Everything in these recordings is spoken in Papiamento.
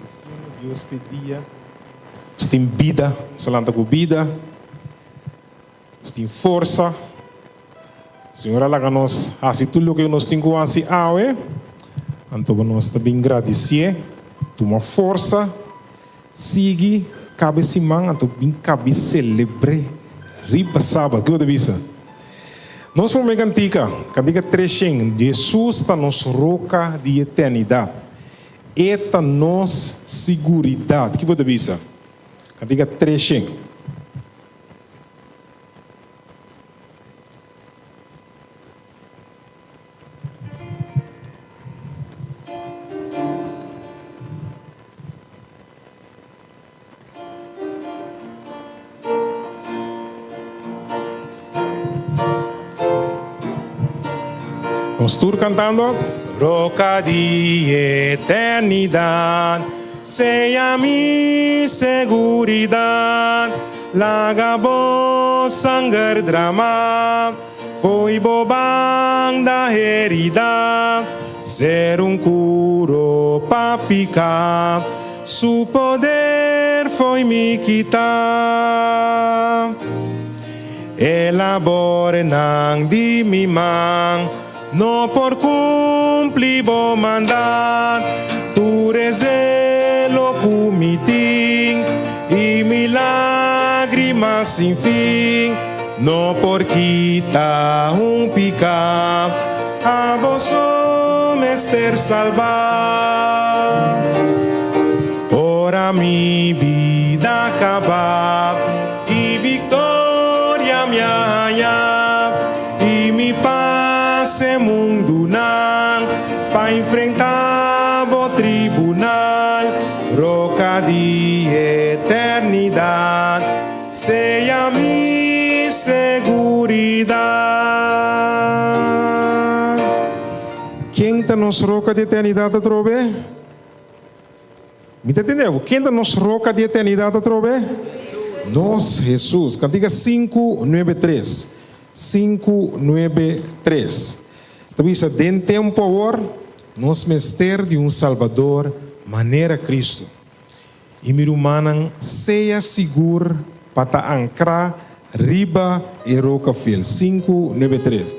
Gradisinos Dios p'e dia. Nos tin bida, nos a lanta ku bida, nos tin forsa. Señor a laga nos hasi tur loke nos tin ku hasi awe. Anto nos ta bin gradisié, tuma forsa, sigui kabe siman, anto bin kabe selebr'é riba sabat. Kiko bo ta bisa? Nos promé kantika, kantika treshen, Jesus ta nos roka di eternidat. E ta nos siguridat. Ki bo ta bisa? Kantika 300. Nos tur cantando. Roca di eternidad, sea mi seguridad, laga bo sanger drama, fo'i bo banda herida, ser un curo pa pica. Su poder fo'i mi kita. E labornan di mi man no por cumpli bo mandat. Tur e zelo cu mi tin i mi lagrimas sin fin no por kita un pica. Abo so mester salba. Ora mi bida kaba i viktoria mi a haña i mi pas e mundunan pa enfrentá bo tribunal, roka di eternidat. Sea mi seguridat. Ken ta nos roka di eternidat atrobe? Mi ta tende bo. Ken ta nos roka di eternidat atrobe? Nos Hesus. Kantika sinku nuebe tres. Sinku nuebe tres. Ta bisa den tempu awor nos mester di un Salbador manera Kristu. I mi rumannan sea sigur pa ta ankrá riba e roka fiel. Sinku 93.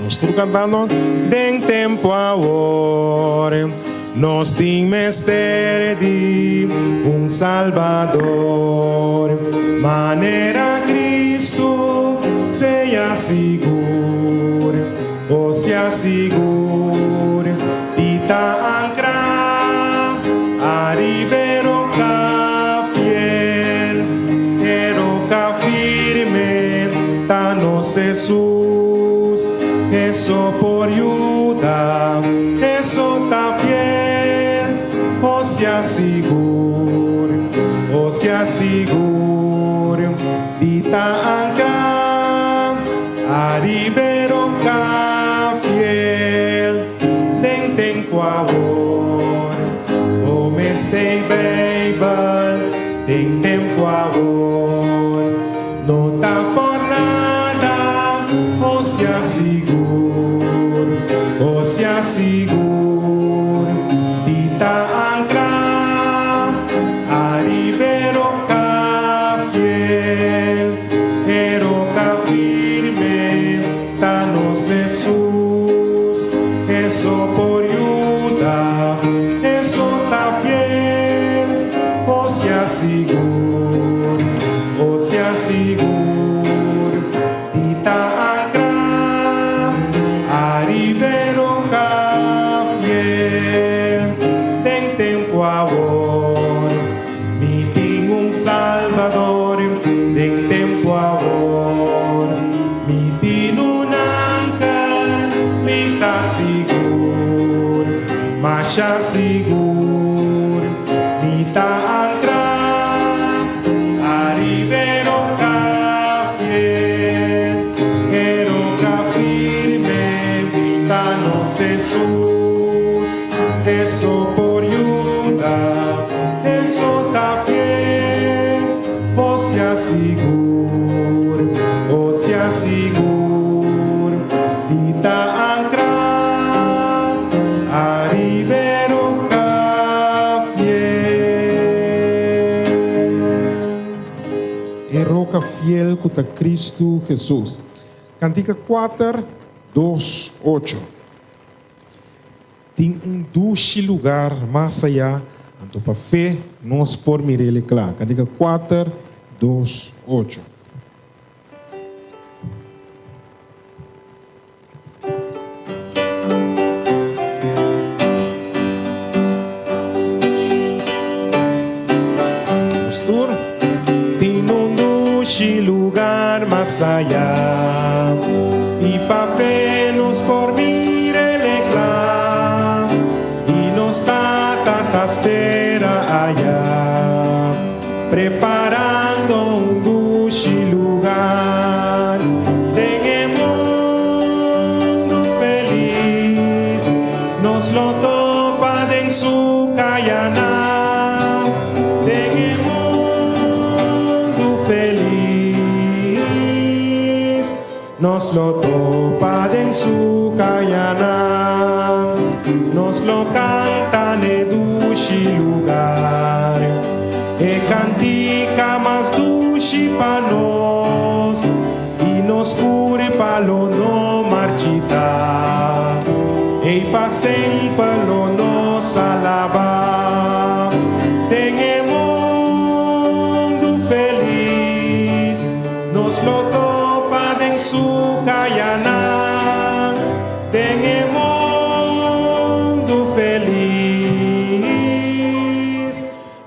Nos tur kantando. Den tempu awor. Nos tin mester di un Salbador manera Cristo, sea sigur, o sea sigur di ta ancra ariba e roca fiel, e roca firme ta nos Jesus, eso por yuda. Eso ta fiel, o sea sigur, o sea sigur di ta anka ariba e roka fiel den tempu awor. Bo mester Bijbel den tempu awor. No ta por nada, o sea sigur, o sea sigur di ta ancra ariba e roca fiel, e roca firme ta nos Jesus, eso por yuda, eso ta fiel, o sea sigur. O sea sigur di ta ancra ariba e roca fiel. Den tempu awor mi tin un Salbador, den tempu awor mi tin un anker, mi ta sigur, masha sigur mi ta ancra. Ariba e roca fiel, e roca firme ta nos Jesus, eso por yuda, eso ta fiel. roka fiel ku ta Kristu Hesus. Kantika kuater, dos, ocho. Tin un dushi lugar mas ayá, anto pa fe nos por mir'el kla. Kantika kuater, dos, ocho. Nos tur tin un dushi lugar mas ayá, i pa fe nos por mira el e kla, i nos Tata ta spera ayá, preparando un dushi lugar den e mundu felis. Nos lo topa den su kayanan den e mundu felis. Nos lo topa den su kayanan, nos lo kanta n'e dushi lugar, e kantika mas dushi pa nos, i nos kurpa lo no marchita, ei pa semper lo nos alaba den e mundu felis. Nos lo topa den su kayanan, den e mundu felis.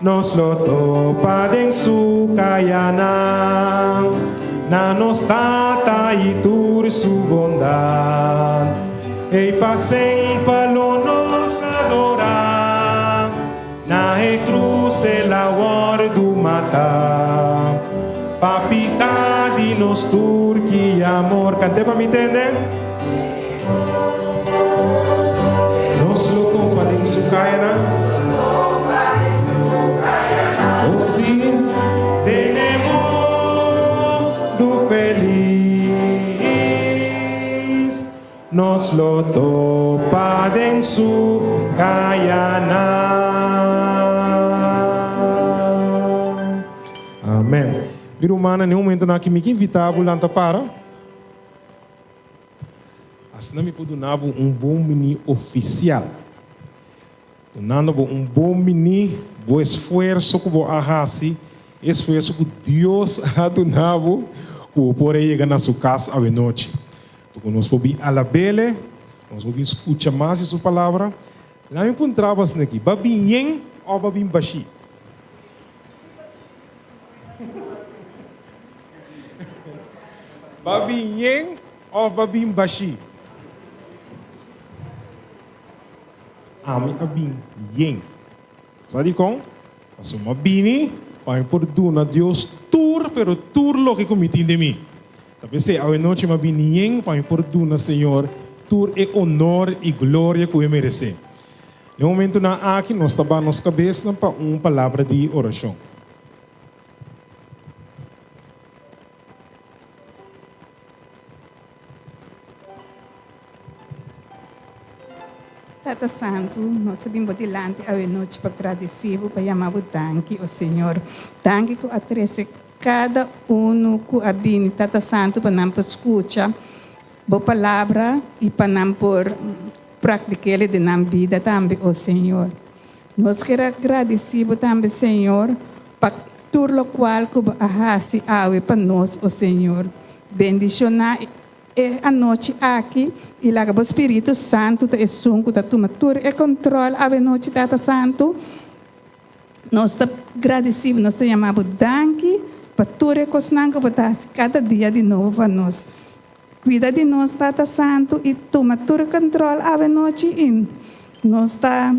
Nos lo topa den su kayanan, na nos Tata i tur su bondat. Ei pa semper lo nos adorá. Na e krus el a wòrdu matá pa piká di nos tur ki amor. Kant'é pa mi tende. Nos lo topa den su kayanan. Oh sí, den e mundu felis. Nos lo topa den su kayanan. Amen. Mi rumannan, den e momentonan aki mi ke invita bo lanta para. Asina mi por duna bo un bon bini ofisial. Dunando bo un bon bini, bo esfuerso ku bo a hasi, e esfuerso ku Dios a duna bo, ku bo por a yega na su kas awenochi. Ku nos por bin alab'Ele, nos por bin skucha mas di su palabra. Laat mi puntra bo asina aki, Ba bin yen òf ba bin bashí? Ba bin yen òf ba bin bashí? Ami a bin yen. Sa dikon? Pasobra mi a bini pa mi por duna Dios tur, pero tur loke ku mi tin den mi. Ta p'esei awenochi mi a bini yen pa mi por duna Señor tur e onor i gloria ku e meresé. Den e momentunan aki nos ta baha nos kabesnan pa un palabra di orashon. Tata Santu, nos ta bin bo dilanti awe nochi pa gradisí bo, pa yama bo danki, o Señor. Danki ku a trese kada unu ku a bini, Tata Santu, pa nan por skucha bo palabra i pa nan por praktik'el den nan bida tambe, o Señor. Nos kier a gradisí bo tambe, Señor, pa tur lokual ku bo a hasi awe pa nos, o Señor. Bendishoná e anochi aki i laga bo Spiritu Santu ta esun ku ta tuma tur e kontròl awe nochi, Tata Santu. Nos ta gradisí bo, nos ta yama bo danki pa tur e kosnan ku bo ta hasi kada dia di nobo pa nos. Kuida di nos, Tata Santu, i tuma tur e kontròl awe nochi i nos ta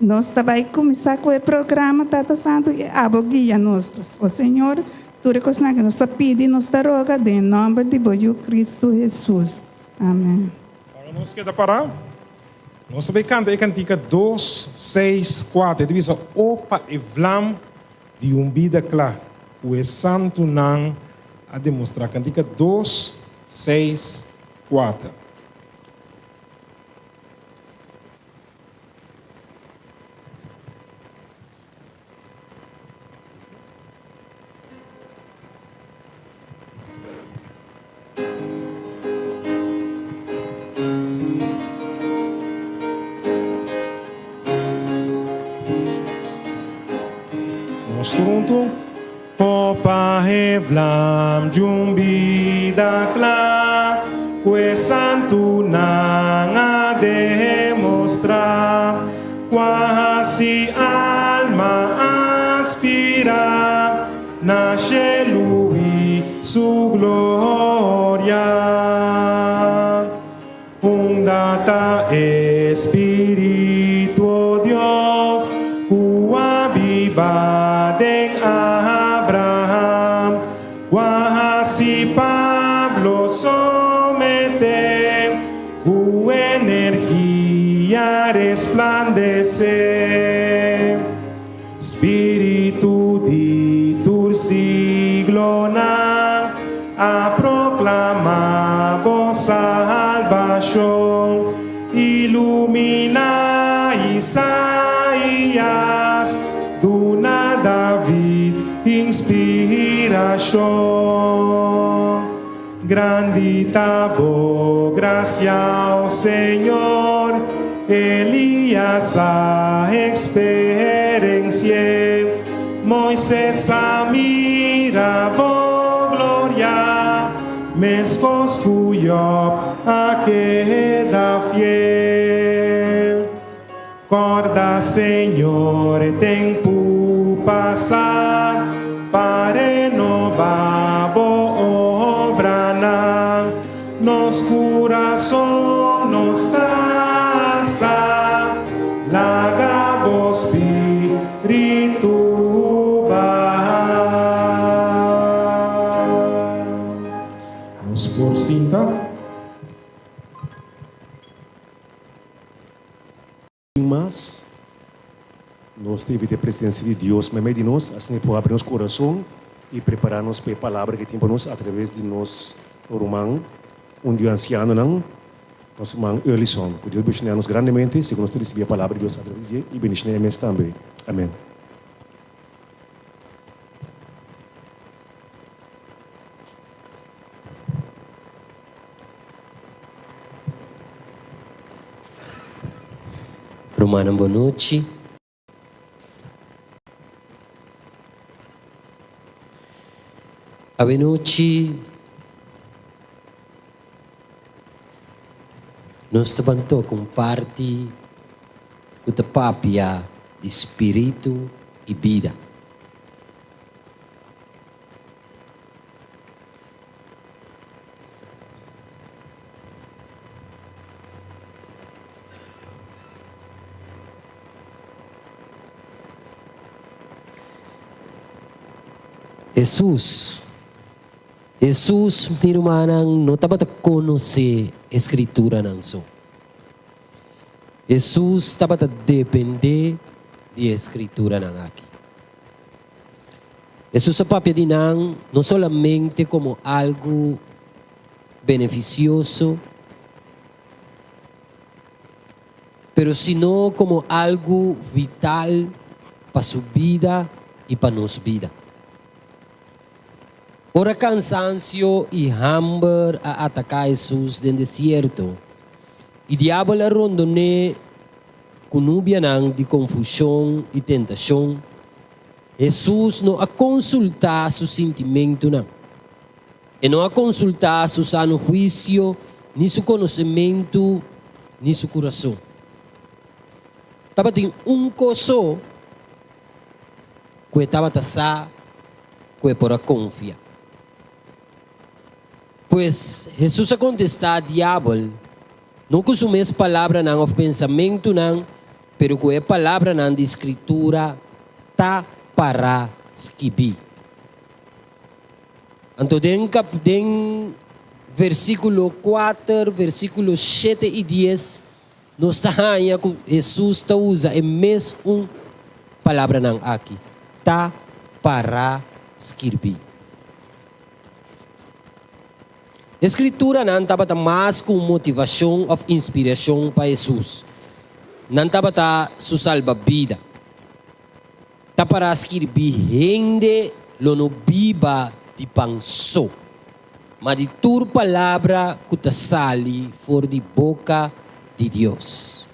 Nos ta bai kuminsá ku e programa, Tata Santu, i abo guia nos. O Señor, tur e kosnan ku nos ta pidi, nos ta roga den e nòmber di bo Yu Kristu Hesus. Amen. Ora nos keda pará, nos ta bai kanta e kantika dos, seis, kuater. E ta bisa, O pa e vlam di un bida kla ku e santunan a demostrá. Kantika dos, seis, kuater. Nos tur huntu. Opa e vlam dj'un bida kla ku e santunan a demostrá, kua hasi alma aspirá na shelu i su gloria. Unda ta e Spiritu, o Dios, ku a biba den Abraham, ku a hasi Pablo someté, ku energia resplandesé? Spiritu di tur siglonan a proclama bo salbacion, ilumina Isaias, duna David inspiracion. Grandi ta bo gracia, o Señor, Elias a experencié, Moises a mira bo gloria, mescos cu Job a keda fiel. Corda, Señor, e tempu pasá, pa renobá bo obranan. Nos curason nos ta alsá, laga bo spiritu baha. Nos por sinta. Sin mas, nos ta invita e presencia di Dios meimei di nos, asina e por habri nos corazon y prepara nos pa e palabra ke tin pa nos atraves di nos ruman, un di e ancianonan, nos ruman Earlison. Cu Dios bendiciona nos grandemente segun nos ta ricibi e palabra di Dios atraves di dje y bendiciona e mes tambe. Amen. Rumannan bon nochi. Awe nochi nos ta ban toka un parti ku ta papia di spiritu i bida. Hesus, Hesus, mi rumannan, no tabata konosé e Skrituranan so. Hesus tabata dependé di e Skrituranan aki. Hesus a papia di nan no solamente komo algu benefisioso, pero sino komo algu vital pa su bida i pa nos bida. Ora kansansio i hamber a ataká Hesus den desierto i Diabel a rondon'é ku nubianan di konfushon i tentashon, Hesus no a konsultá su sintimentunan. E no a konsultá su sano huisio, ni su konosementu, ni su kurason. Tabatin un kos so ku e tabata sa ku e por a konfia. Pues, Hesus a kontestá Diabel, no ku su mes palabranan òf pensamentunan, pero ku e palabranan di Skritura ta pará skibí. Anto den kap den versíkulo kuater, versíkulo shete i dies, nos ta haña ku Hesus ta usa e mes un palabranan aki, ta pará skirbí. E Skrituranan tabata mas ku un motivashon òf inspirashon pa Hesus. Nan tabata su salbabida. Ta pará skirbí, Hende lo no biba di pan so, ma di tur palabra ku ta sali for di boka di Dios.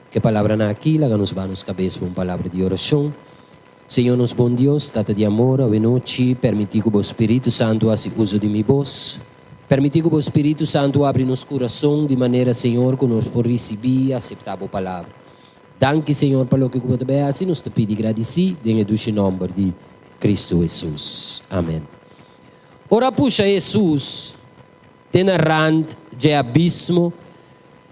Ku e palabranan akí, laga nos baha nos kabes pa un palabra di orashon. Señor nos bon Dios, Tata di amor, awenochi permití ku bo Spiritu Santu hasi uso di mi bos. Permití ku bo Spiritu Santu abri nos kurason di manera, Señor, ku nos por risibí i aseptá bo Palabra. Danki, Señor, pa loke ku bo ta bai hasi. Nos ta pidi gradisí den e dushi nòmber di Kristu Hesus. Amèn. Ora a pusha Hesus te na rant dje abismo,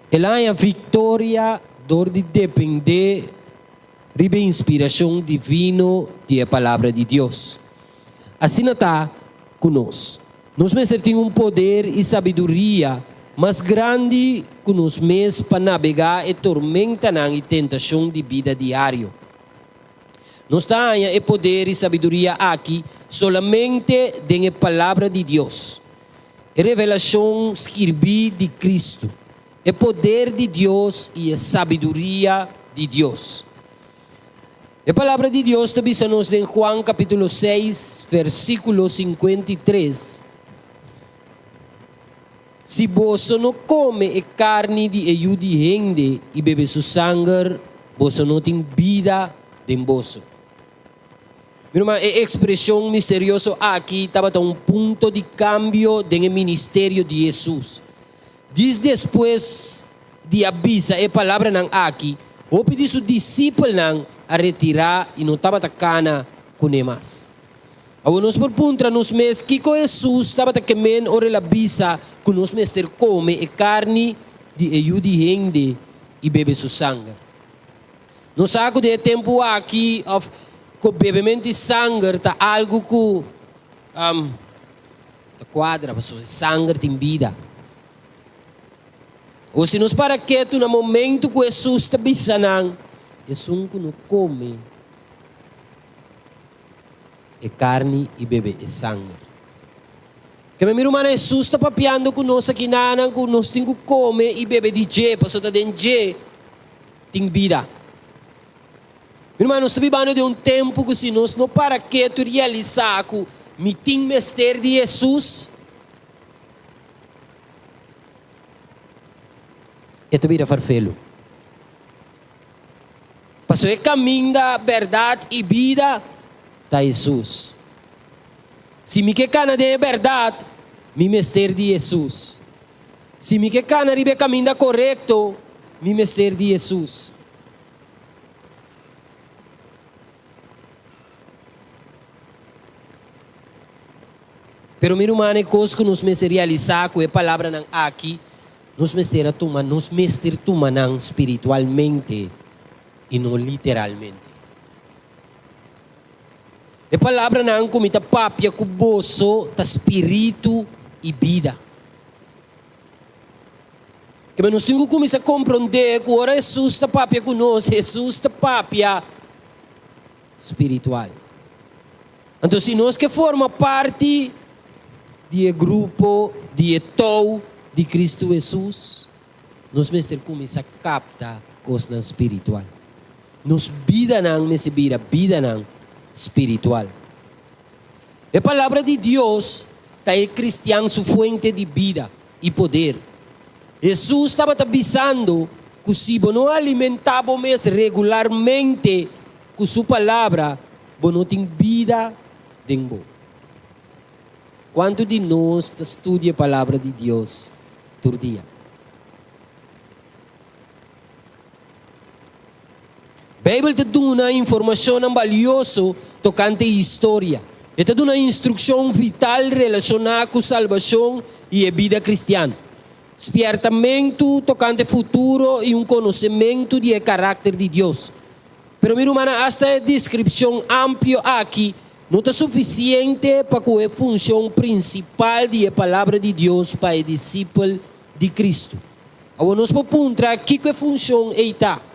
el a haña viktoria dor di dependé riba e inspirashon divino di e Palabra di Dios. Asina ta ku nos. Nos mester tin un poder i sabiduria mas grandi ku nos mes pa nabegá e tormentanan i tentashon di bida diario. Nos ta haña e poder i sabiduria aki solamente den e Palabra di Dios, e revelashon skirbí di Kristu, e poder di Dios i e sabiduria di Dios. E Palabra di Dios ta bisa nos den Juan kapítulo seis, versíkulo 53, Si boso no kome e karni di e Yu di hende i bebe su sanger, boso no tin bida den boso. Mi ruman, e ekspreshon misterioso aki tabata un punto di kambio den e ministerio di Hesus. Dis despues di a bisa e palabranan aki, hopi di su disipelnan a retirá i no tabata kana kuné mas. Awor nos por puntra nos mes kiko Hesus tabata ke men ora el a bisa ku nos mester kome e karni di e Yu di hende i bebe su sanger. Nos sa ku den e tempu aki òf ku bebement di sanger ta algu ku ta kuadra pasobra e sanger tin bida. O si nos para ketu na momentu ku Hesus ta bisa nan, Esun ku no kome e karni i bebe e sanger. Keme mi rumannan, Hesus ta papiando ku nos akinanan ku nos tin ku kome i bebe di dje, pasobra ta den dje tin bida. Mi ruman, nos ta bibando den un tempu ku si nos no para ketu i realisá ku mi tin mester di Hesus, e ta bira farfelu. Pasobra e kaminda, bèrdat i bida ta Hesus. Si mi ke kana den e bèrdat, mi mester di Hesus. Si mi ke kana riba e kaminda korekto, mi mester di Hesus. Pero mi ruman, e kos ku nos mester realisá ku e palabranan aki, nos mester a tuma, nos mester tuma nan spiritualmente i no literalmente. E palabranan ku mi ta papia ku boso ta spiritu i bida. Keme nos tin ku kuminsá komprondé ku ora Hesus ta papia ku nos, Hesus ta papia spiritual. Anto si nos ke forma parti di e grupo di e tou di Kristu Hesus, nos mester kuminsá kapta kosnan spiritual. Nos bidanan mester bira bidanan spiritual. E Palabra di Dios ta e kristian su fuente di bida i poder. Hesus tabata bisando ku si bo no alimentá bo mes regularmente ku su Palabra, Bo no tin bida den bo. Kuantu di nos ta studia e Palabra di Dios tur dia? Beibel ta duna informashonnan balioso tokante historia. E ta duna instrukshon vital relashoná ku salbashon i e bida kristian, spièrtamentu tokante futuro i un konosementu di e karakter di Dios. Pero mi rumannan, asta e deskripshon amplio aki no ta sufisiente pa ku e funshon prinsipal di e Palabra di Dios pa e disipel di Kristu. Awor nos por puntra kiko e funshon ei ta.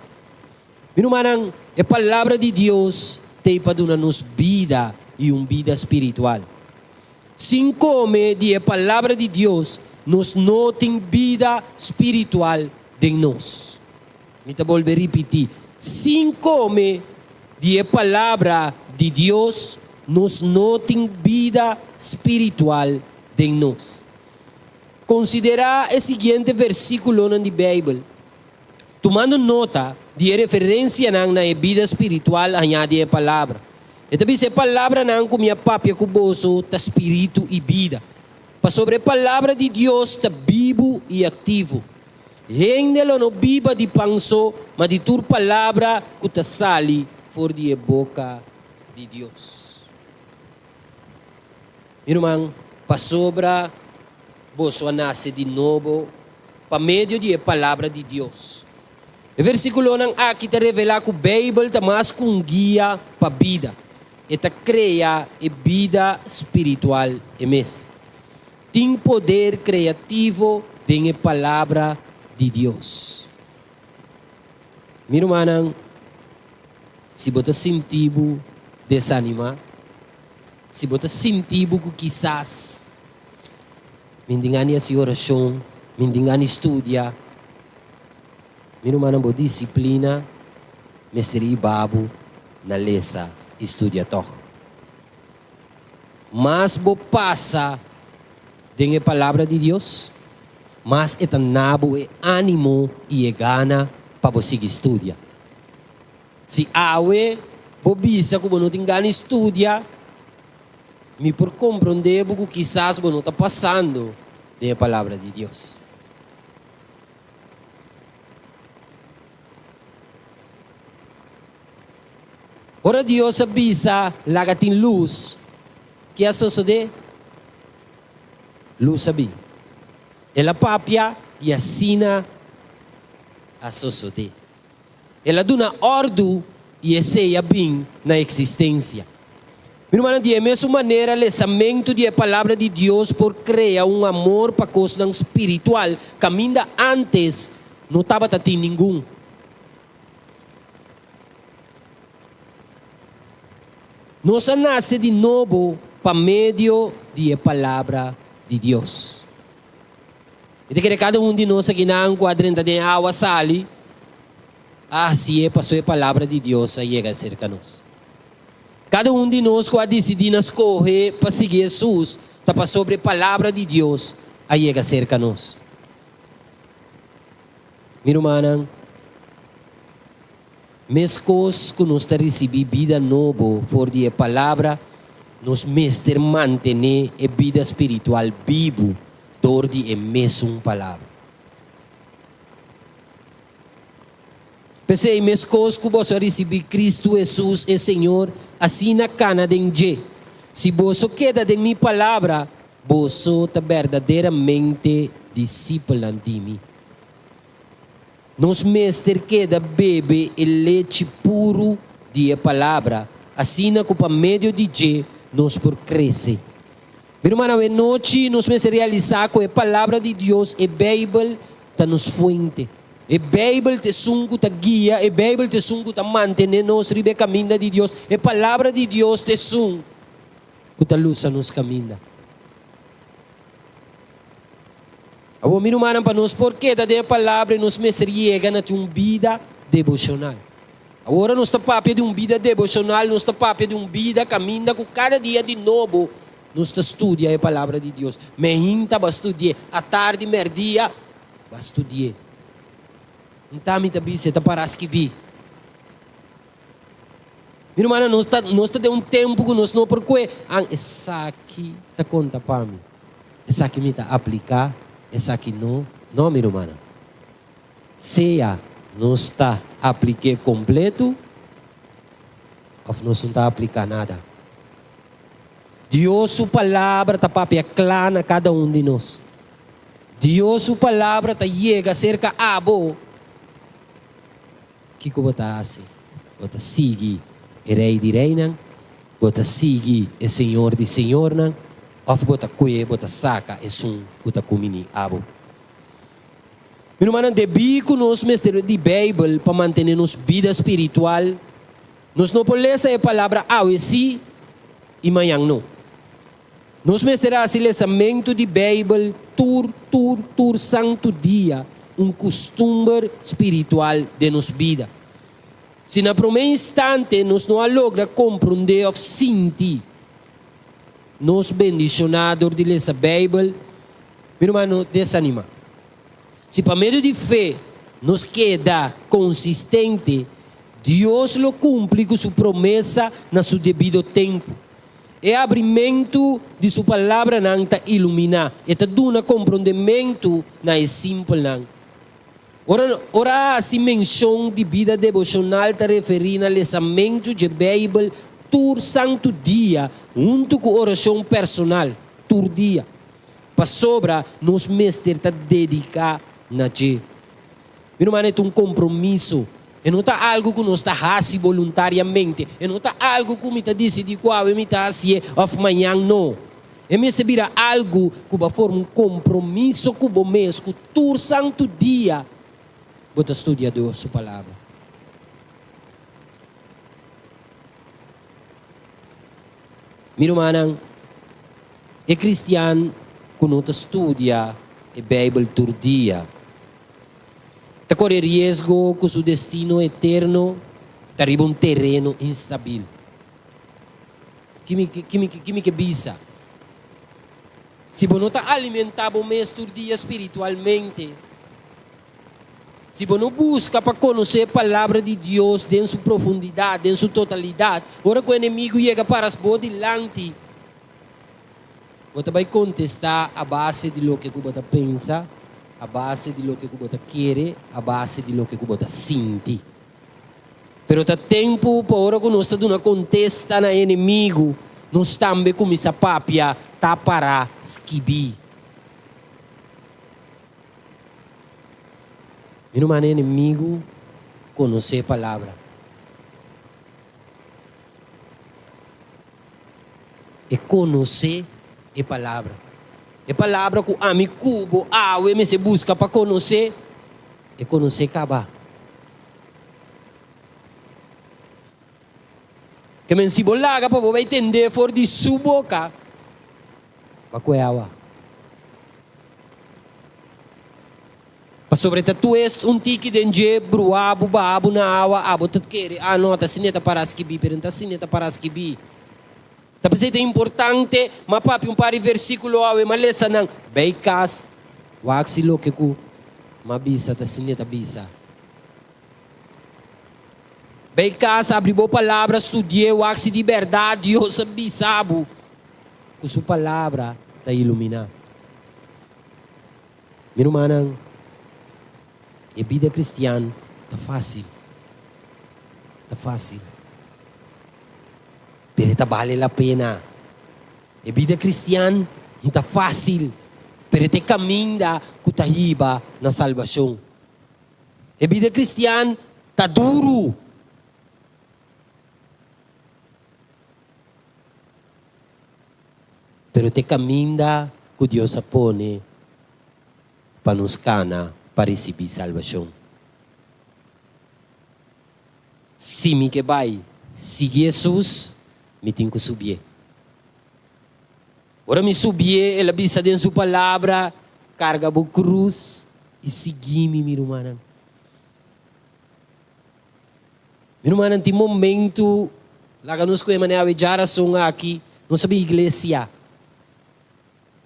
Mi rumannan, e Palabra di Dios t'ei pa duna nos bida i un bida spiritual. Sin kome di e Palabra di Dios, nos no tin bida spiritual den nos. Mi ta bolbe ripití, sin kome di e Palabra di Dios, nos no tin bida spiritual den nos. Konsiderá e siguiente versíkulonan di Beibel, tumando nota di e referensianan na e bida spiritual hañá den e Palabra. E ta bisa, E palabranan ku mi a papia ku boso ta spiritu i bida. Pasobra e palabra di Dios ta bibu i aktivo. Hende lo no biba di pan so, ma di tur palabra ku ta sali for di e boka di Dios. Mi ruman, pasobra boso a nase di nobo pa medio di e palabra di Dios. E versíkulonan aki ta revelá ku Beibel ta mas ku un guia pa bida. E ta krea e bida spiritual e mes. Tin poder kreativo den e Palabra di Dios. Mi rumannan, si bo ta sinti bo desanimá, si bo ta sinti bo ku kisas mi tin gana di hasi orashon, mi tin gana di studia, mi rumannan, bo disiplina mester hiba bo na lesa i studia tòg. Mas bo pasa den e Palabra di Dios, mas e ta na bo e ánimo i e gana pa bo sigui studia. Si awe bo bisa ku bo no tin gana di studia, mi por komprondé bo ku kisas bo no ta pasando den e Palabra di Dios. Ora Dios a bisa, Laga tin lus, ke a sosodé? Lus a bin. El a papia i asina a sosodé. El a duna òrdu i esei a bin na eksistensia. Mi rumannan, di e mesun manera lesamentu di e Palabra di Dios por krea un amor pa kosnan spiritual kaminda ántes no tabata tin ningun. Nos a nase di nobo pa medio di e Palabra di Dios. Mi ta kere kada un di nos akinan ku a drenta den awa sali a hasié pasobra e Palabra di Dios a yega serka nos. Kada un di nos ku a disidí na skohe pa sigui Hesus ta pasobra e Palabra di Dios a yega serka nos. Mi rumannan, meskos ku nos ta risibí bida nobo for di e Palabra, nos mester mantené e bida spiritual bibu dor di e mesun Palabra. P'esei, meskos ku boso a risibí Kristu Hesus e Señor, asina kana den dje. Si boso keda den mi palabra, boso ta berdaderamente disipelnan di mi. Nos mester keda bebe e lechi puru di e Palabra, asina ku pa medio di dje nos por krese. Mi rumannan, awe nochi nos mester realisá ku e Palabra di Dios, e Beibel, ta nos fuente. E Beibel ta esun ku ta guia, e Beibel ta esun ku ta mantené nos riba e kaminda di Dios. E Palabra di Dios ta esun ku ta lusa nos kaminda. Awor, mi rumannan, pa nos por keda den e Palabra, nos mester yega na tin un bida deboshonal. Awor nos ta papia di un bida deboshonal, nos ta papia di un bida kaminda ku kada dia di nobo nos ta studia e Palabra di Dios. Meinta bo a studi'é, atardi, mèrdia bo a studi'é. Nta mi ta bisa, e ta para skibí. Mi rumannan, nos ta, nos ta den un tempu ku nos no por kue an esaki ta konta pa mi, esaki mi ta apliká, esaki no. No, mi rumannan. Sea nos ta aplik'é kompletu òf nos no ta apliká nada. Dios su Palabra ta papia kla na kada un di nos. Dios su Palabra ta yega serka abo. Kiko bo ta hasi? Bo ta sigui e Rei di reinan? Bo ta sigui e Señor di señornan? Òf bo ta kue bo ta saka esun ku ta kuminí abo? Mi rumannan, debí ku nos mester di Beibel pa mantené nos bida spiritual, nos no por lesa e Palabra awe sí i mañan no. Nos mester hasi lesamentu di Beibel tur, tur, tur santu dia un kustumber spiritual den nos bida. Si na promé instante nos no a logra komprondé òf sinti nos bendishoná dor di lesa Beibel, mi ruman, no desanimá. Si pa medio di fe nos keda konsistente, Dios lo kumpli ku su promesa na su debido tempu. E abrimentu di su palabranan ta iluminá, e ta duna komprondementu na e simpelnan. Ora ora a hasi menshon di bida deboshonal ta referí na lesamentu dje Beibel tur santu dia huntu ku orashon personal tur dia, pasobra nos mester ta dediká na dje. Mi ruman, e ta un kompromiso. E no ta algu ku nos ta hasi boluntariamente. E no ta algu ku mi ta disidí ku awe mi ta hasié òf mañan. No. E mester bira algu ku bo a forma un kompromiso ku bo mes ku tur santu dia bo ta studia Dios su Palabra. Mi rumannan, e kristian ku no ta studia e Beibel tur dia ta kore riesgo ku su destino eterno ta riba un tereno instabil. Ki mi ki mi ki mi ke bisa? Si bo no ta alimentá bo mes tur dia spiritualmente, si bo no buska pa konosé e Palabra di Dios den su profundidat, den su totalidat, ora ku enemigu yega para bo dilanti, bo ta bai kontestá a base di loke ku bo ta pensa, a base di loke ku bo ta kere, a base di loke ku bo ta sinti. Pero ta tempu pa ora ku nos ta duna kontesta na enemigu, nos tambe kuminsá papia ta pará skibí. Mi no manda enemigu konosé palabra. E konosé e palabra. E palabra ku ami ku bo awe mester buska pa konosé, e konosé kaba. Ke men si bo laga pa bo bai tend'é for di su boka, bo a kue awa. Pasobra e ta tuest un tiki den dje, bruá bo, baha bo na awa, abo ta kere, ah no, ta asina e ta para skibí, pero no ta asina e ta para skibí. Ta p'esei ta importante ma papia un par di versíkulo awe, ma lesa nan. Bai kas, wak si loke ku m'a bisa ta asina e ta bisa. Bai kas, abri bo palabra, studi'é, wak si di bèrdat Dios a bisa bo ku su palabra ta iluminá. Mi rumannan, e bida kristian ta fásil, ta fásil. Pero e ta bale la pena. E bida kristian no ta fásil, pero e ta e kaminda ku ta hiba na salbashon. E bida kristian ta duru. Pero ta e kaminda ku Dios a pone pa nos kana pa risibí salbashon. Si mi ke bai sigui Hesus, mi tin ku subié. Ora mi subié, el a bisa den su palabra, Karga bo krus i sigui mi, mi rumannan. Mi rumannan, tin momentu, laga nos ku e manera awe djarason aki, nos a bin iglesia.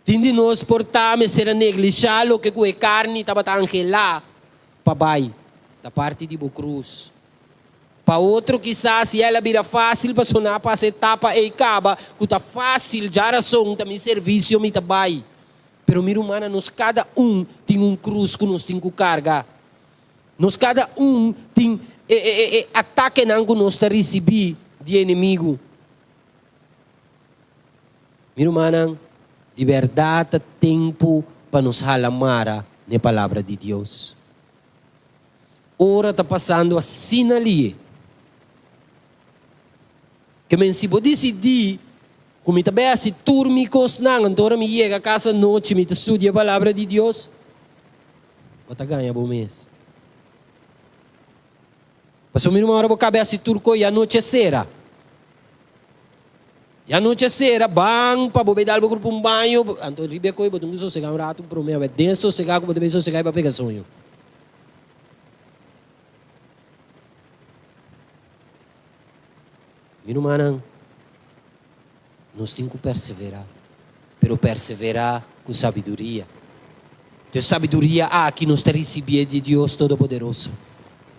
Tin di nos por ta mester a neglishá loke ku e karni tabata anhelá pa bai, ta parti di bo krus. Pa otro kisas ya el a bira fásil pasobra nan a pasa e etapa ei kaba ku ta fásil, djarason ta mi servisio mi ta bai. Pero mi rumannan nos kada un tin un krus ku nos tin ku karga. Nos kada un tin e e atakenan ku nos ta risibí di e enemigu. Mi rumannan, di bèrdat ta tempu pa nos hala mara n'e Palabra di Dios. Ora ta pasando asina lié. Ke men si bo disidí ku mi ta bai hasi tur mi kosnan, anto ora mi yega kas anochi mi ta studia e Palabra di Dios, bo ta gaña bo mes. Pasobra mi ruman ora bo kabe hasi tur kos ya nochi a sera. Ya nochi a sera, ban pa bo bai dal bo grupo un baño, anto riba e koe bo tin ku sosegá un ratu promé, awor den sosegá ku bo ta bai sosegá i bo a pega soño. Mi rumannan, nos tin ku perseverá, pero perseverá ku sabiduria. E sabiduria aki nos ta risibié di Dios Todopoderoso.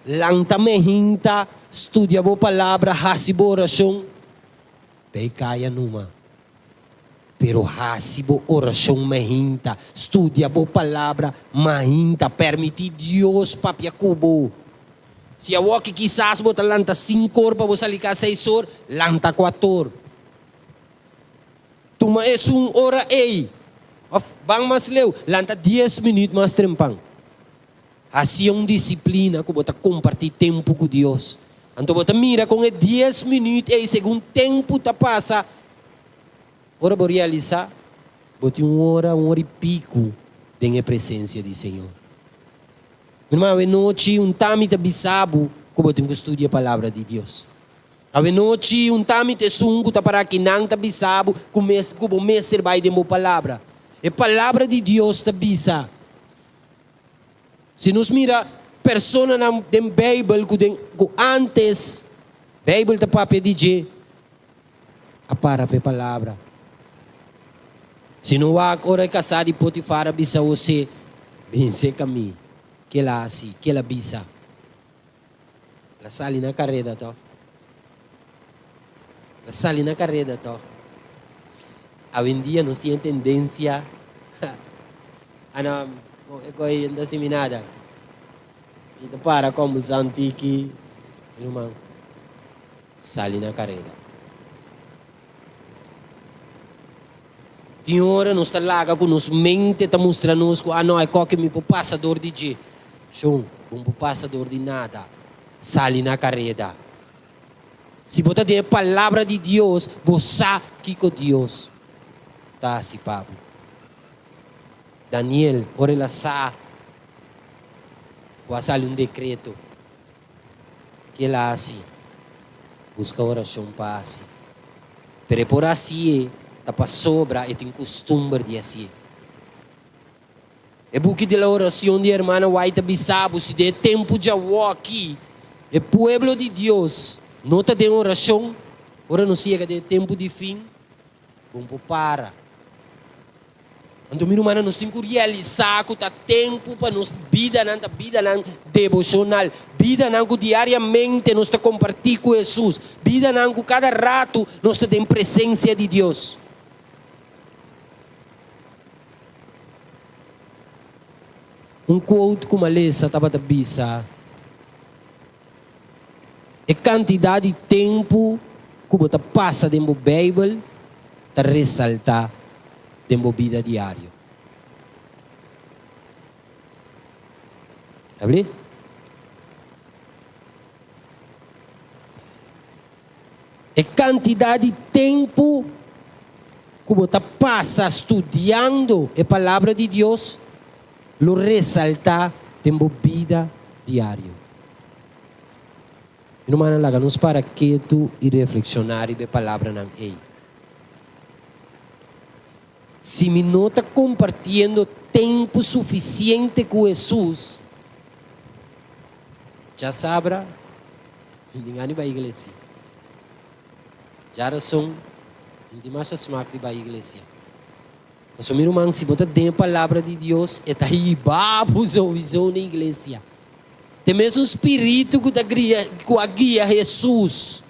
Lanta mehinta. studia bo palabra, hasi bo orashon. Bay kaya numa. Pero hasi bo orashon mahinta, studia bo palabra mahinta, permití Dios papia ku bo. Si awoki kisas bo ta lanta sinkor pa bo sali kas seisor, lanta kuator. Tuma esun ora ei, òf ban mas leu, lanta dies minüt mas trempan. Hasi un disiplina ku bo ta kompartí tempu ku Dios. Anto bo ta mira kon e dies minüt ei segun tempu ta pasa. Ora bo realisá, bo tin un ora, un ora i piku den e presensia di Señor. Mi ruman, awenochi un tami ta bisa bo ku bo tin ku studia e Palabra di Dios. Awenochi un tami ta esun ku ta para akinan ta bisa bo ku mes ku bo mester bai den bo Palabra. E Palabra di Dios ta bisa. Si nos mira personanan den Beibel ku den ku antes Beibel ta papia di dje, a para pa e palabra. Si no wak ora e kasá di Potifar a bisa Hosé, Bin serka mi, ke el a hasi? Ke el a bisa? El a sali na kareda tòg. El a sali na kareda tòg. Awendia nos tin e tendensia, Ana, bo e koi no ta simi nada. Mi ta para kombersá un tiki. Mi ruman, sali na kareda. Tin ora nos ta laga ku nos mente ta mustra nos ku, ah no, e koke mi por pasa dor di dje. Shon, bo no por pasa dor di nada. Sali na kareda. Si bo ta den e Palabra di Dios, bo sa kiko Dios ta hasi pa bo. Daniel, ora el a sa ku a sali un dekreto, Ke el a hasi? Buska orashon pa hasi. Pero e por hasié ta pasobra e tin kustumber di hasié. E buki di la oracion di Hermana White ta bisa bo si den e tempu djawoki e pueblo di Dios no ta den oracion, ora nos yega den e tempu di fin, bon por para. Anto mi rumannan nos tin ku realisá ku ta tempu pa nos bidanan ta bidanan deboshonal, bidanan ku diariamente nos ta kompartí ku Hesus, bidanan ku kada ratu nos ta den presensia di Dios. Un quote ku malesa tabata bisa, E kantidat di tempu ku bo ta pasa den bo Beibel ta resaltá den bo bida diario. Abri? E kantidat di tempu ku bo ta pasa studiando e Palabra di Dios lo resaltá den bo bida diario. Mi rumannan, laga nos para ketu i reflekshoná riba e palabranan ei. Si mi no ta kompartiendo tempu sufisiente ku Hesus, djasabra mi tin gana di bai iglesia. Djarason mi tin masha smak di bai iglesia. Pasobra mi ruman, si bo ta den e Palabra di Dios, e ta hiba bo souiso na iglesia. Ta e mesun spiritu ku ta gria, ku a guia Hesus,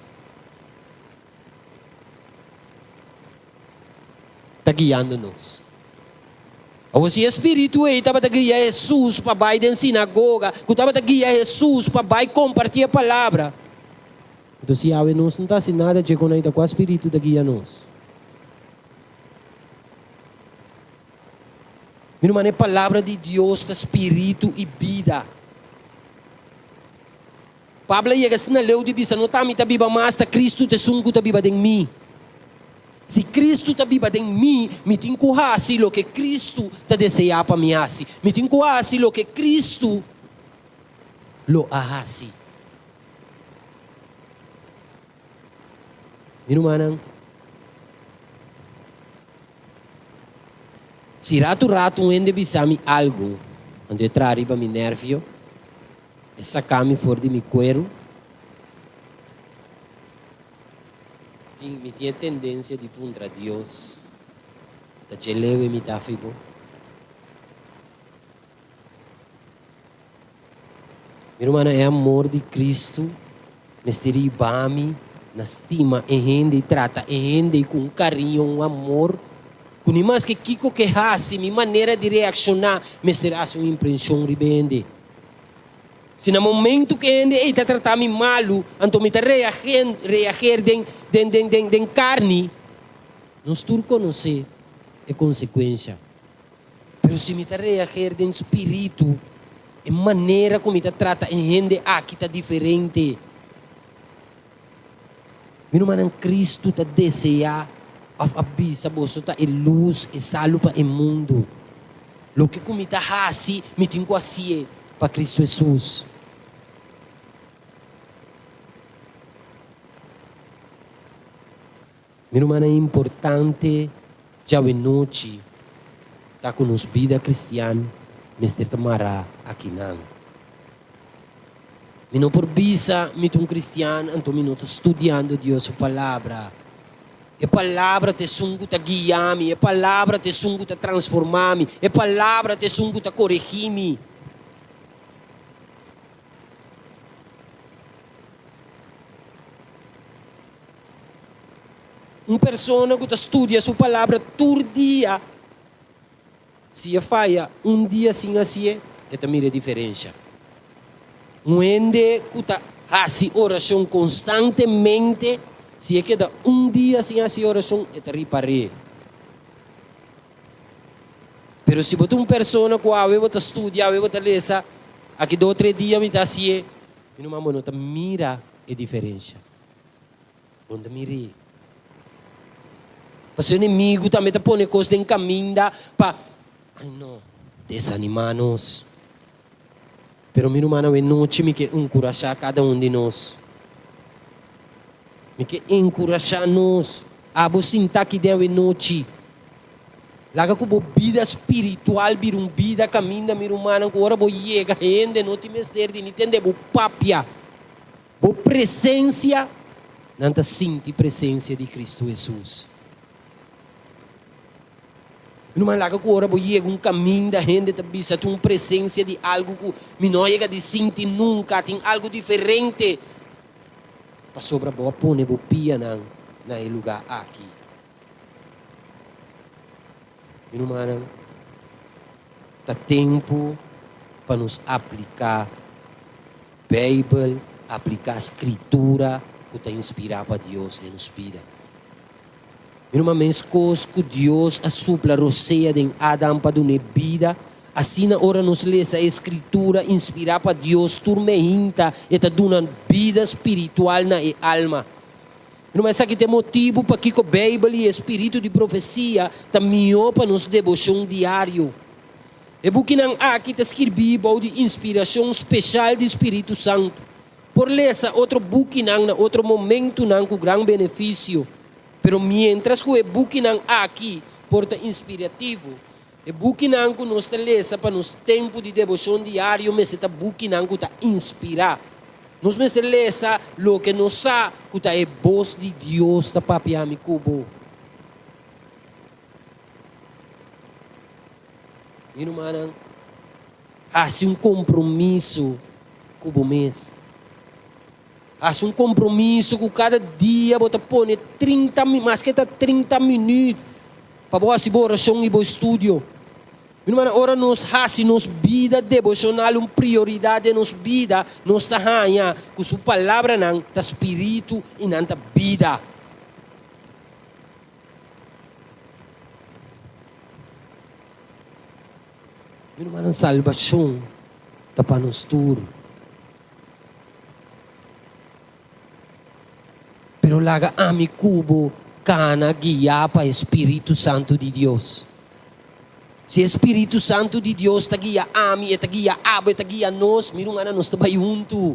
ta guiando nos. Awor, si e spiritu ei tabata guia Hesus pa bai den sinagoga, ku tabata guia Hesus pa bai kompartí e Palabra, anto si awe nos no ta hasi nada dje kon ei, ta kua spiritu ta guia nos? Mi ruman, e Palabra di Dios ta spiritu i bida. Pablo a yega asina leu di bisa, No ta ami ta biba mas, ta Kristu ta esun ku ta biba den mi. Si Kristu ta biba den mi, mi tin ku hasi loke Kristu ta deseá pa mi hasi. Mi tin ku hasi loke Kristu lo a hasi. Mi rumannan, si ratu ratu un hende bisa mi algu, anto e traha riba mi nervio, e saka mi for di mi kueru, mi tin e tendensia di puntra Dios, Ta dje lewe mi ta fi bo? Mi rumannan, e amor di Kristu. Mester hiba mi na stima e hende i trata e hende ku un kariño, un amor, ku ni maske kiko ke hasi, mi manera di reakshoná mester hasi un imprenshon riba e hende. Si na momentu ku e hende ei ta trata mi malu, anto mi ta reager den den den den den karni, nos tur konosé e konsekuensha. Pero si mi ta reager den spiritu, e manera ku mi ta trata e hende aki ta diferente. Mi rumannan, Kristu ta deseá òf a bisa boso ta e lus, e salu pa e mundu. Loke ku mi ta hasi, mi tin ku hasié pa Kristu Hesus. Mi rumannan importante djawe-nochi ta ku nos bida kristian mester ta mará akinan. Mi no por bisa mi ta un kristian anto mi no ta studiando Dios su Palabra. E Palabra ta esun ku ta guia mi, e Palabra ta esun ku ta transformá mi, e Palabra ta esun ku ta koregí mi. Un persona ku ta studia su Palabra tur dia, si e faya un dia sin hasié, e ta mira e diferensha. Un hende ku ta hasi orashon konstantemente, si e keda un dia sin hasi orashon, e ta ripar'é. Pero si bo ta un persona ku awe bo ta studia, awe bo ta lesa, aki dos o tres dia mi ta hasié, mi ruman bo no ta mira e diferensha. Bon ta miri. Pasobra e enemigu tambe ta pone kos den kaminda pa, ai no, desanimá nos. Pero mi rumannan, awe nochi mi ke enkurashá kada un di nos. Mi ke enkurashá nos. Abo sintá aki den awe nochi. Laga ku bo bida spiritual bira un bida kaminda, mi rumannan, ku ora bo yega hende no tin mester di ni tende bo papia. Bo presensia, nan ta sinti presensia di Kristu Hesus. Mi no laga ku ora bo yega un kaminda hende ta bisa tin un presensia di algu ku mi no a yega di sinti nunka, tin algu diferente, pasobra bo a pone bo pianan na e lugá aki. Mi rumannan, ta tempu pa nos apliká Beibel, apliká Skritura ku ta inspirá pa Dios den nos bida. Mi ruman, meskos ku Dios a supla rosea den Adam pa dun'é bida, asina ora nos lesa e Skritura inspirá pa Dios tur meinta e ta duna bida spiritual na e alma. Ruman, esaki ta e motibu pakiko Beibel i e spiritu di profesia ta mihó pa nos deboshon diario. E bukinan aki ta skirbí bou di inspirashon speshal di spiritu santu. Por lesa otro bukinan na otro momentunan ku gran benefisio, pero miéntras ku e bukinan aki por ta inspirativo, e bukinan ku nos ta lesa pa nos tempu di deboshon diario mester ta bukinan ku ta inspirá. Nos mester lesa loke nos sa ku ta e bos di Dios ta papia mi ku bo. Mi rumannan, hasi un kompromiso ku bo mes. Hasi un kompromiso ku kada dia bo ta pone trinta, maske ta trinta minüt, pa bo hasi bo orashon i bo estudio. Mi rumannan, ora nos hasi nos bida deboshonal un prioridat den nos bida, nos ta haña ku su palabranan ta spiritu i nan ta bida. Mi rumannan, salbashon ta pa nos tur. Pero laga ami ku bo kana guiá pa e spiritu santu di Dios. Si e spiritu santu di Dios ta guia ami, e ta guia abo, e ta guia nos, mi rumannan, nos ta bai huntu.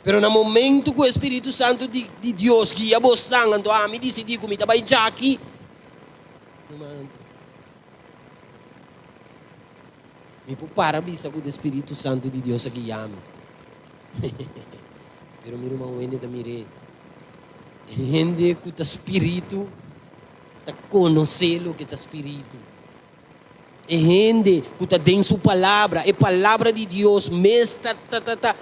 Pero na momentu ku e spiritu santu di di Dios guia bosnan, anto ami disidí ku mi ta bai djaki, rumannan, Mi por para bisa ku ta e spiritu santu di Dios a guia mi. Pero mi ruman un hende ta mir'é. E hende ku ta spiritu ta konosé loke ta spiritu. E hende ku ta den su palabra, e palabra di Dios mes ta ta ta ta.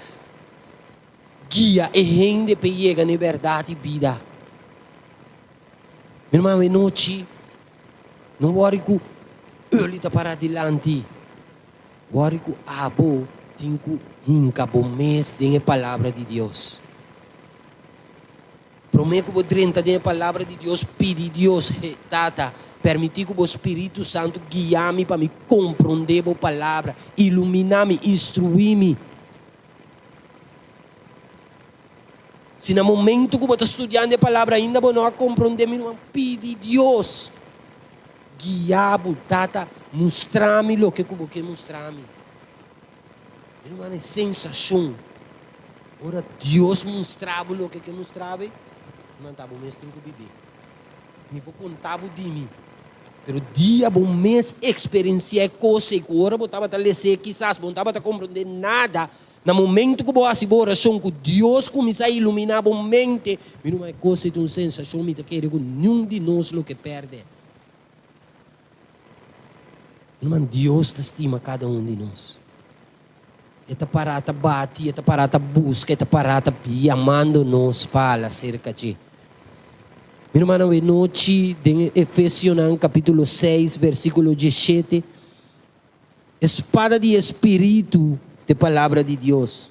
guia e hende p'e yega na e bèrdat i bida. Mi ruman, awe nochi no wòri ku Early ta pará dilanti. Wòri ku abo tin ku hinka bo mes den e Palabra di Dios. Promé ku bo drenta den e Palabra di Dios, pidi Dios, He, Tata, permití ku bo Spiritu Santu guia mi pa mi komprondé bo Palabra, iluminá mi, instruí mi. Si na momentu ku bo ta studiando e Palabra ainda bo no a komprondé, mi ruman, pidi Dios guia bo, Tata, mustra mi loke ku bo ke mustra mi. Mi ruman, e sensashon ora Dios mustra bo loke ke mustra bo, ruman, ta bo mes tin ku bib'é. Mi por konta bo di mi, pero dia bo mes eksperensiá e kos ei ku ora bo tabata les'é kisas bo no tabata komprondé nada, na momentu ku bo hasi bo orashon ku Dios kuminsá iluminá bo mente, mi ruman, e kos ei ta un sensashon mi ta kere ku niun di nos lo ke pèrdè. Ruman, Dios ta stima kada un di nos. E ta pará ta bati, e ta pará ta buska, e ta pará ta yamando nos pa hala serka dje. Mi rumannan, awe nochi den Efesionan kapítulo seis versíkulo diesshete, E spada di e spiritu ta e palabra di Dios.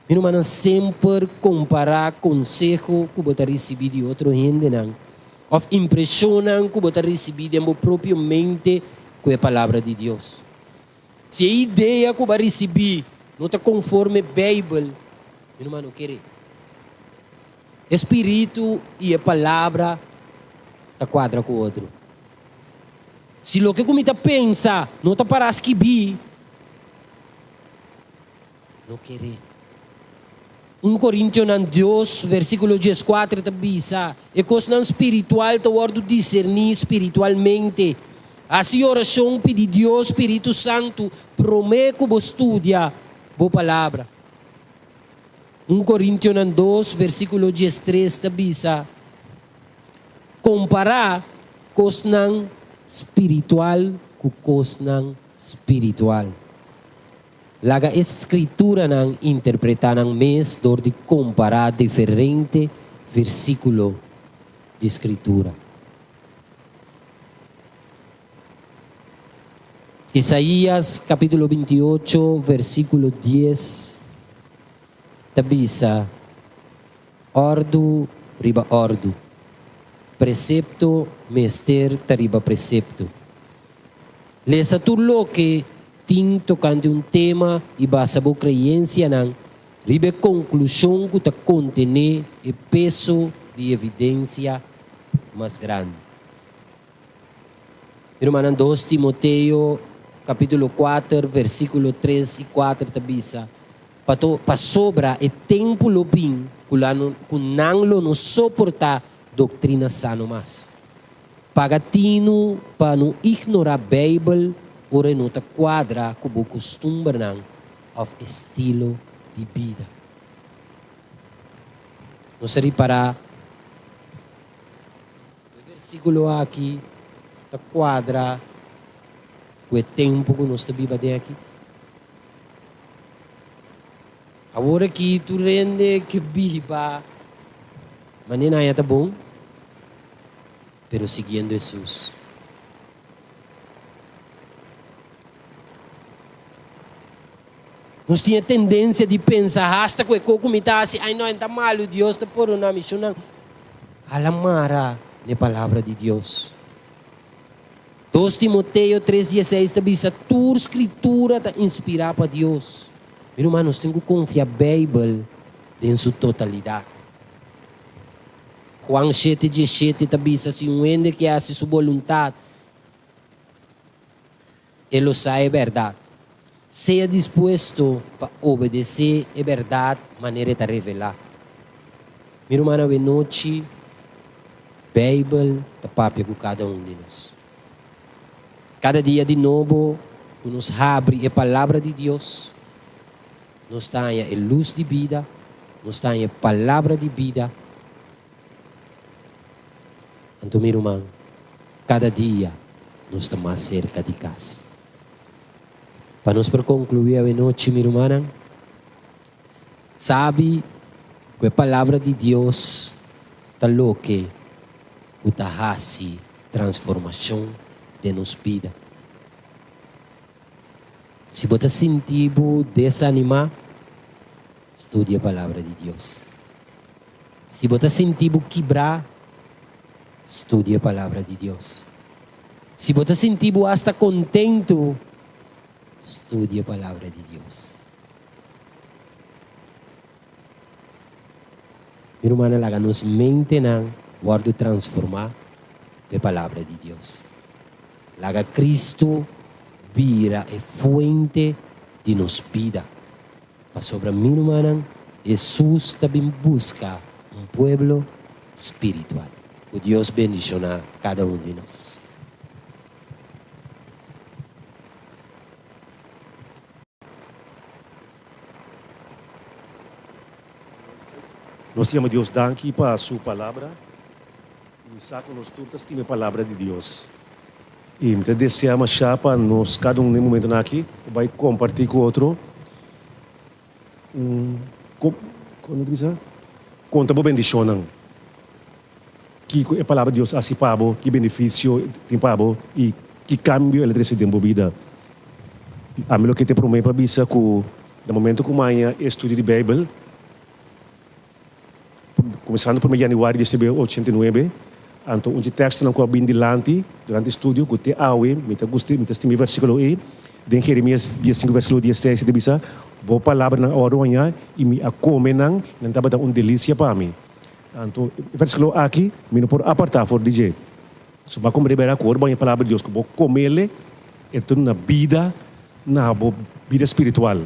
Mi rumannan, semper kompará konseho ku bo ta risibí di otro hendenan òf impreshonnan ku bo ta risibí den bo propio mente ku e Palabra di Dios. Si e idea ku bo a risibí no ta konforme Beibel, mi ruman no kere. E spiritu i e Palabra ta kuadra ku otro. Si loke ku mi ta pensa no ta pará skibí, no keré. Un Korintionan dos, versíkulo dieskuater ta bisa, E kosnan spiritual ta wòrdu diserní spiritualmente. Hasi orashon pidi Dios spiritu santu promé ku bo studia bo Palabra. Un Korintionan dos, versíkulo diestres ta bisa, Kompará kosnan spiritual ku kosnan spiritual. Laga e skrituranan interpretá nan mes dor di kompará diferente versíkulo di Skritura. Isaías kapítulo 28 versíkulo dies ta bisa, Òrdu riba òrdu, presepto mester ta riba presepto. Lesa tur loke tin tokante un tema i basa bo kreensianan riba e konklushon ku ta kontené e peso di evidensia mas grandi. Mi rumannan, dos Timoteo kapítulo kuater versíkulo tres i kuater ta bisa, Pato, pasobra e tempu lo bin ku la no, ku nan lo no soportá doktrina sano mas. Paga tinu pa no ignorá Beibel ora e no ta kuadra ku bo kustumbernan òf estilo di bida. Nos a ripará ku e versíkulo aki ta kuadra ku e tempu ku nos ta biba den aki? Awor aki tur hende ke biba manera nan ta bon, pero siguiendo Hesus. Nos tin e tendensia di pensa hasta ku e kos ku mi ta hasi, ai no, e ta malu, Dios ta pordona mi. Shonnan, hala mara na e Palabra di Dios. Dos Timoteo tres dieseis ta bisa, Tur Skritura ta inspirá pa Dios. Mi ruman, nos tin ku konfia Beibel den su totalidat. Juan shete diesshete ta bisa, Si un hende ke hasi su boluntat, e lo sa e bèrdat. Sea dispuesto pa obedesé e bèrdat manera e ta revelá. Mi ruman, awenochi Beibel ta papia ku kada un di nos. Kada dia di nobo ku nos habri e Palabra di Dios, nos ta haña e lus di bida, nos ta haña e Palabra di bida. Anto mi ruman, kada dia nos ta mas serka di kas. Pa nos por konkluí awenochi, mi rumannan, sabi. Ku e Palabra di Dios ta loke ku ta hasi transformashon den nos bida. Si bo ta sinti bo desanimá, studia e Palabra di Dios. Si bo ta sinti bo kibrá, studia e Palabra di Dios. Si bo ta sinti bo asta kontentu, studia e Palabra di Dios. Mi rumannan, laga nos mentenan wòrdu transformá pa e Palabra di Dios. Laga Kristu bira e fuente di nos bida. Pasobra, mi rumannan, Hesus ta bin buska un pueblo spiritual. Ku Dios bendishoná kada un di nos. Nos ta yama Dios danki pa su palabra. Mi sa ku nos tur ta stima e palabra di Dios. I mi ta desea mashá pa nos kada un den momentonan aki por bai kompartí ku otro un kon ta bisa? Konta bo bendishonnan. Kiko e palabra di Dios hasi pa bo, ki benefisio tin pa bo i ki kambio el a trese den bo bida. Ami loke ta e promé pa bisa ku na momento ku maña e studio di Beibel, kuminsando promé yanüari di esei 89, anto un dje tekstonan ku a bin dilanti durante e studio ku te awe mi ta gusta, mi ta stima e versíkulo ei, den Jeremias diesinku versíkulo diesseis e ta bisa, Bo palabranan a wòrdu hañá i mi a kome nan i nan tabata un delisia pa mi. Anto, e versíkulo aki mi no por apartá for di dje. So bo a komprendé bera ku ora bo haña e Palabra di Dios ku bo kom'el, e ta duna bida na bo bida spiritual.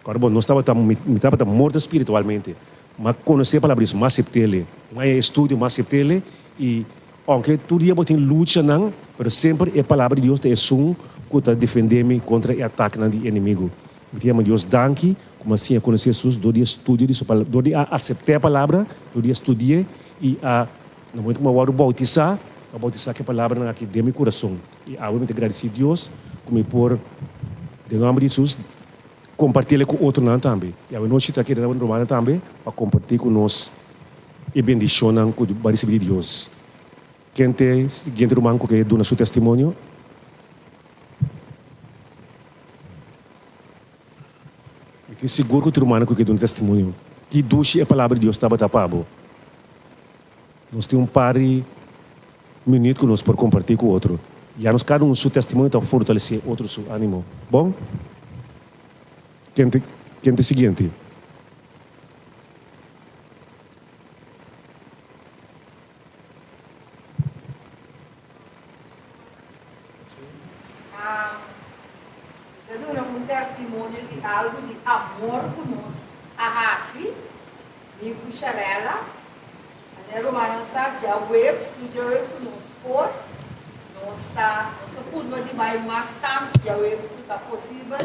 Ora bo nos tabata, mi tabata morto spiritualmente, mi a konosé e Palabra di Dios, mi a asept'el, mi a haña estudio, mi a asept'el i ounke tur dia bo tin luchanan, pero semper e Palabra di Dios ta esun ku ta defendé mi kontra e atakenan di enemigu. Mi ta yama Dios danki ku mi a siña konosé Hesus dor di e studio di su palabra, dor di a aseptá e palabra, dor di a studi'é i a, na momento ku mi a wòrdu boutisá, mi a boutisá ku e palabranan aki den mi kurason. I awe mi ta gradisí Dios ku mi por, den nòmber di Hesus, kompartiel ku otronan tambe. I awe nochi ta keda na rumannan tambe pa kompartí ku nos e bendishonnan ku bo a risibí di Dios. Ken ta e siguiente ruman ku ke duna su testimonio? Mi tin sigur ku tur rumannan ku ke duna testimonio ki dushi e Palabra di Dios tabata pa bo. Nos tin un par di minüt ku nos por kompartí ku otro. Ya nos kada un su testimonio ta fortalesé otro su ánimo. Bon? Ken ta ken ta e siguiente? Mi ta duna un testimonio di algu di amor ku nos a hasi, mi ku Sharella. Manera rumannan sa, djaweps, tur djaweps ku nos por, nos ta nos ta purba di bai mas tantu djaweps ku ta posibel.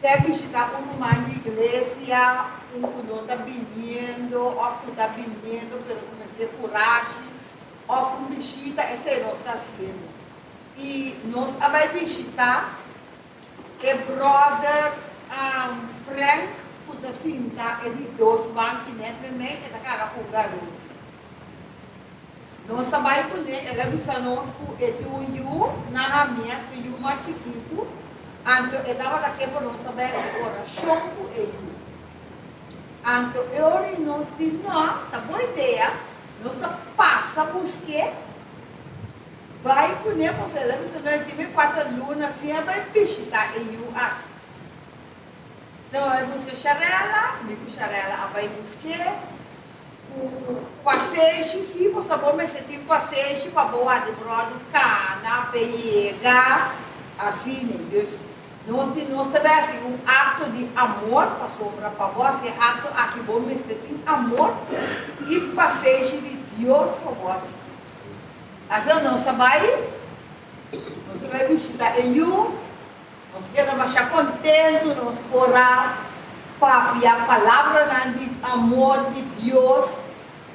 Sea bishita un ruman di iglesia, un ku no ta biniendo òf ku ta biniendo pero ku mester kurashi òf un bishita, esei nos ta hasiendo. I nos a bai bishita e bròder Frank ku ta sinta e di dos banki nèt meimei, e ta kara un garoto. Nos a bai kuné, el a bisa nos ku e tin un yu na Hamiet, su yu mas chikitu, anto e tabata ke pa nos a bai hasi orashon ku e yu. Anto e ora ei nos di, No, ta bon idea, nos ta pasa busk'é, bai kuné, pasobra el a bisa nos e tin mi kuater luna sin a bai bishitá e yu aki. Esei a bai buska Sharella, mi ku Sharella a bai busk'é. Ku pasenshi, sí, pasobra bo mester tin pasenshi pa bo wak di bròder kana p'e yega asina. Dus, nos di nos ta bai hasi un akto di amor, pasobra pa bo hasi e akto aki bo mester tin amor i pasenshi di Dios pa bo hasi. Asina nos a bai, nos a bai bishita e yu. Nos keda masha kontentu nos por a papia palabranan di amor di Dios,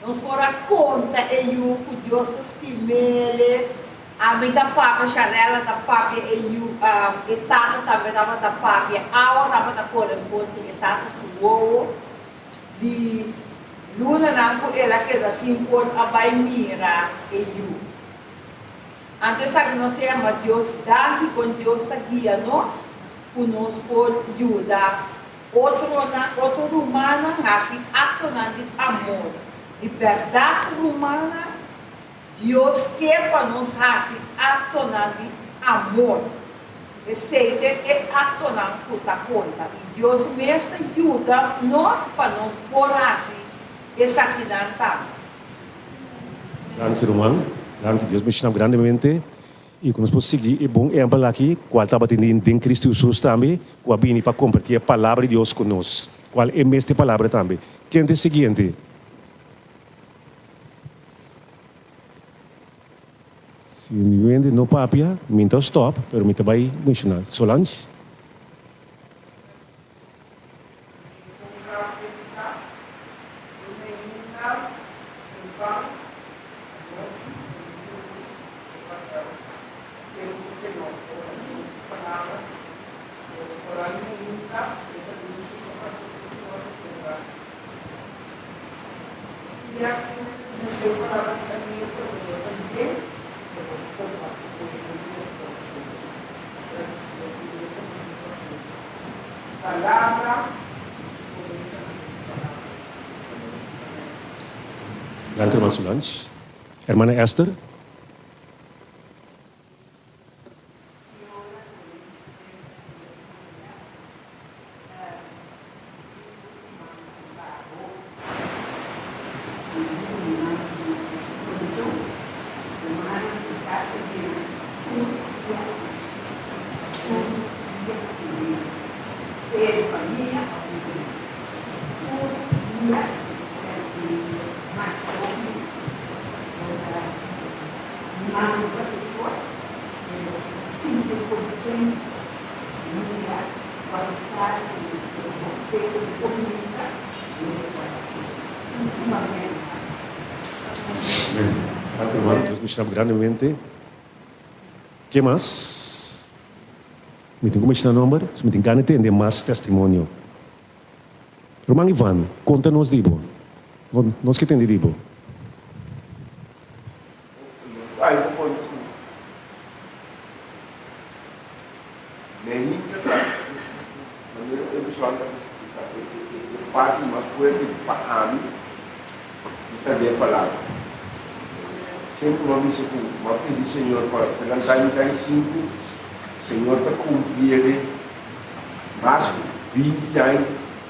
nos por a konta e yu ku Dios ta stim'ele. Ami ta papia, Sharella ta papia, e yu, e tata tambe tabata papia, awa tabata kore for di e tata su wowo. di lunanan ku el a keda sin por a bai mira e yu. Anto esaki nos ta yama Dios danki kon Dios ta guia nos ku nos por yuda otronan, otro rumannan hasi aktonan di amor. Di bèrdat rumannan, Dios ke pa nos hasi aktonan di amor. Esei ta e aktonan ku ta konta i Dios mes ta yuda nos pa nos por hasi esakinan tambe. Danki ruman, danki. Dios bendiciona bo grandemente y cu nos por sigui e bon ehempel aki cual tabatin den den Cristo Jesus tambe cu a bini pa comparti e palabra di Dios cu nos, cual e mes ta e palabra tambe. Ken ta e siguiente? Si mi hende no papia, mi ta stop, pero mi ta bay menciona. Solange? Danki hermana Solange. Hermana Esther. Amén. Danki ruman. Dios bendiciona bo grandemente. Ke mas? Mi tin ku menshona nomber, so mi tin gana di tende mas testimonio. Ruman Ivan, konta nos di bo. Nos ke tende di bo. Mehinta ta manera e persona ta ta e parti mas fuerte pa ami di ta den palabra. Semper mi a bisa ku mi a pidi Señor pa lanta mi ta di sinku, Señor ta kumplié mas ku 20 aña,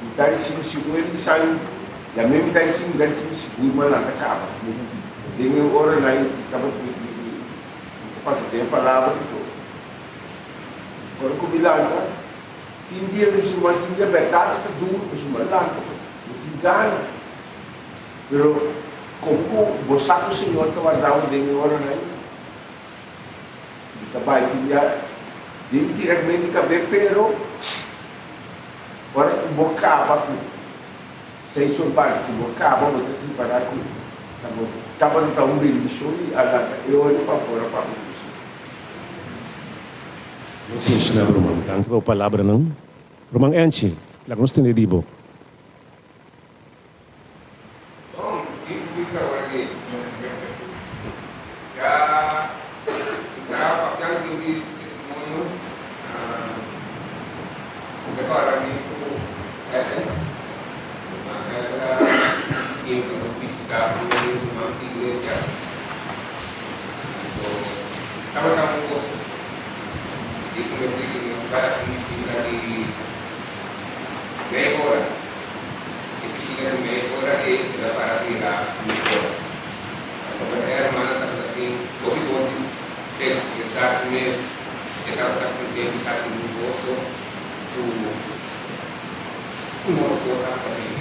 mi ta di sinku sigur el bisa mi yam'é mi ta di sinku mi ta di sinku sigur mi a lanta kaba. Den e oranan mi tabata mi ta pasa den palabra i todo. Ora ku mi lanta, tin dia mi suma, tin dia bèrdat e ta duru, mi suma lanta, mi tin gana. Pero komo ku bo sa ku Señor ta warda bo den e oranan ei, mi ta bai tin dia den tirakment di kabé, pero ora ku bo kaba ku seis or bai, ku bo kaba bo ta ripará ku tabata ta un bendishon di a lanta e ora pa por a papia ku Señor. Nos menshoná bo ruman. Danki pa bo palabranan. Ruman Angie, laga nos tende di bo. Bon, tin ku bisa ora di ya ta papia di di testimonio mi ta kòrda mi ku Ethel, ruman Ethel a bin pa nos bishitá promé ruman di iglesia. Anto tabata un goso di kuminsá ku nos bai hasi un bishita di mei ora. E bishita di mei ora ei el a para bira un ora. Pasobra e hermana tabata tin hopi kos di ekspresá su mes. E tabata kontent di ta tin un goso ku nos por tabata tin.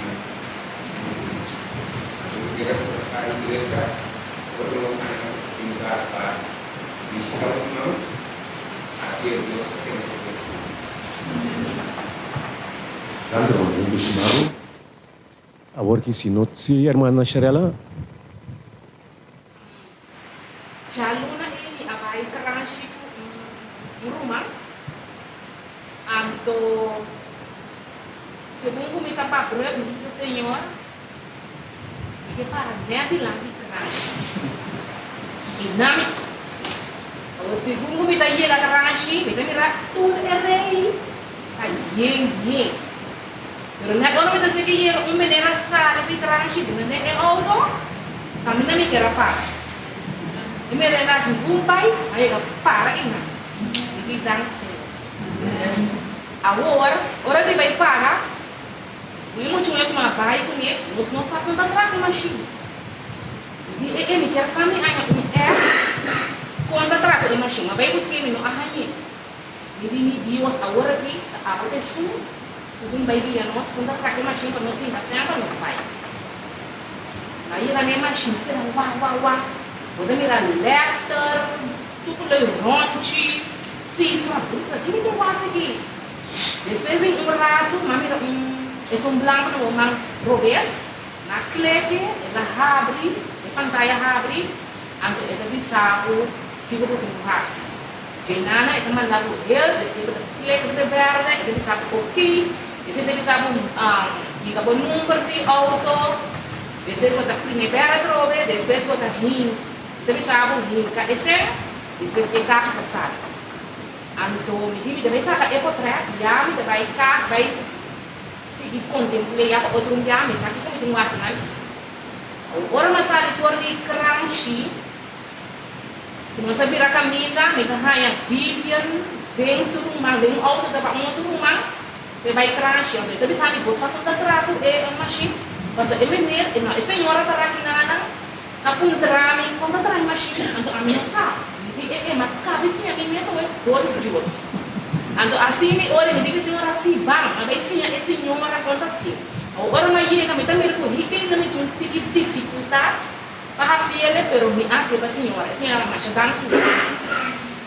Anto mi kere profesá iglesia ora nos haña oportunidat pa bishita un ruman, hasié Dios ta tene su fe. Danki ruman, un bishimado. Awor ki si no si hermana Sharella. Djaluna ei mi a bai kranshi ku un ruman, anto segun ku mi ta pa brùg. mi bisa Señor, mi ke para nèt dilanti kranshi. I na mi Awor segun ku mi ta yega kranshi, mi ta mira tur e rei ta yen yen. Pero nèt ora mi ta sigui yega un meneer a sali fi kranshi bini den e outo, kaminda mi ker a para. E meneer a hasi vum bai, a yega para einan. Mi di danki Señor. Awor, ora di bai para, mi mucha muhé ku mi a bai kuné, nos no sa kon ta traha e mashin. Mi di, E, e, mi kier sa mi haña un app kon ta traha e mashin. Mi a bai busk'é, mi no a hañ'é. Mi di, Mi Dios, awor aki ta abo esun ku tin bai guia nos kon ta traha e mashin pa nos sinta semper nos bai. Mi a yega na e mashin, mi keda wak, wak, wak. Bo ta mira lèter, tur kuloi ronchi, sifra. Bo bisa, Kiko tin wak aki? Despues di un ratu, mi a mira un esun blanku na bo man robes. Na kleke, el a habri, e pantaya habri, anto e ta bisa bo kiko bo tin ku hasi. Djenana e ta manda bo help, esei bo ta klek riba e bèrdè, e ta bisa bo okey, esei ta bisa bo hinka bo number di outo, despues bo ta primi e bèrdè atrobe, despues bo ta hin, e ta bisa bo hinka esei, despues e kaha ta sali. Anto mi di mi ta bai saka e potrèt, ya mi ta bai kas bai. Sigui kontempl'é ya pa otro un bia, mi sa kiko mi tin wak nan. Awor ora mi a sali for di kranshi, ku nos a bira kaminda, mi ta haña Vivian zen su ruman den un outo ta ba un otro ruman p'e bai kranshi. Anto e ta bisa mi, Bo sa kon ta traha ku e mashin? Pasobra e meneer, no, e señora ta rakinana ta puntra mi kon ta traha e mashin, anto ami no sa. Mi di, E, e, ma kabi siña mi mes awor dor di Dios. Anto así mi ora mi di ku e señora, Sí, ban, a bai siña e señora kon ta hasié. Awor ora mi a yega mi ta mira ku hikenda mi tin un tiki difikultat pa hasiele, pero mi a hasié pa e señora. E señora masha danki mes.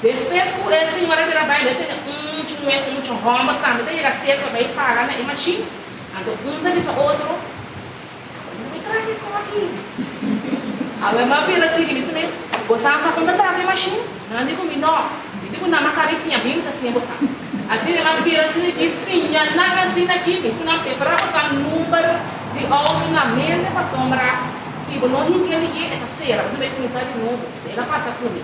Despues ku e señora bira bai, mi a tene un mucha muhé ku un mucha hòmber tambe ta yega serka bai paga na e mashin. Anto un ta bisa otro, No mi traha e koki. Awe mi a bira sigui mi tambe, Bo sa sa kon ta traha e mashin? Nan di ku mi, No. Mi di ku nan a kaba e siña bin, mi ta siña bo sa. Asina mi a bira sigui siña nan asina aki, mi ku nan prepara bo sa number di outo na mente pasobra si bo no hinka e liye e ta sera, bo ta bai kuminsá di nobo. El a pasa ku mi.